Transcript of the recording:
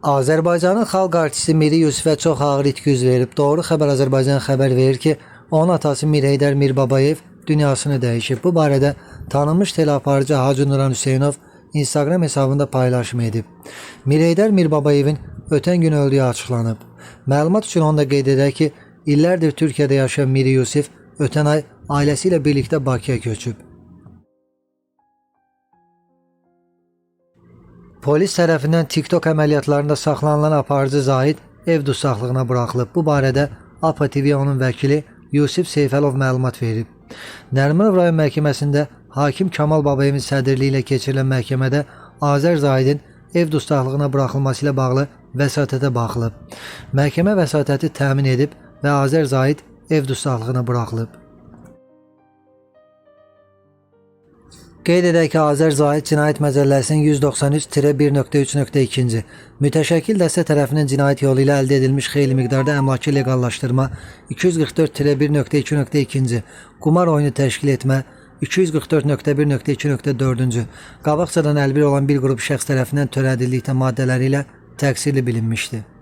Azərbaycanın xalq artisti Miri Yusifə çox ağır itki üz verib. Doğru Xəbər Azərbaycan xəbər verir ki, onun atası Mir Heydər Mirbabayev dünyasını dəyişib. Bu barədə tanınmış teleaparıcı Hacı Nuran Hüseynov Instagram hesabında paylaşım edib. Mir Heydər Mirbabayevin ötən gün öldüyü açıqlanıb. Məlumat üçün onu da qeyd edək ki, illərdir Türkiyədə yaşayan Miri Yusif ötən ay ailəsi ilə birlikdə Bakıya köçüb. Polis tərəfindən TikTok əməliyyatlarında saxlanılan aparıcı Zahid ev dustaqlığına buraxılıb. Bu barədə APA TV onun vəkili Yusif Seyfəlov məlumat verib. Nərimanov rayon məhkəməsində hakim Kamal Babayevin sədrliyi ilə keçirilən məhkəmədə Azər Zahidin ev dustaqlığına buraxılması ilə bağlı vəsatətə baxılıb. Məhkəmə vəsatəti təmin edib və Azər Zahid ev dustaqlığına buraxılıb. Qeyd edək ki, Azər Zahid Cinayət Məcəlləsinin 193-1.3.2-ci mütəşəkkil dəstə tərəfindən cinayət yolu ilə əldə edilmiş xeyli miqdarda əmlakı leqallaşdırma, 244-1.2.2-ci qumar oyunu təşkil etmə, 244.1.2.4-cü qabaqcadan əlbir olan bir qrup şəxs tərəfindən törədildikdə maddələri ilə təqsirli bilinmişdi.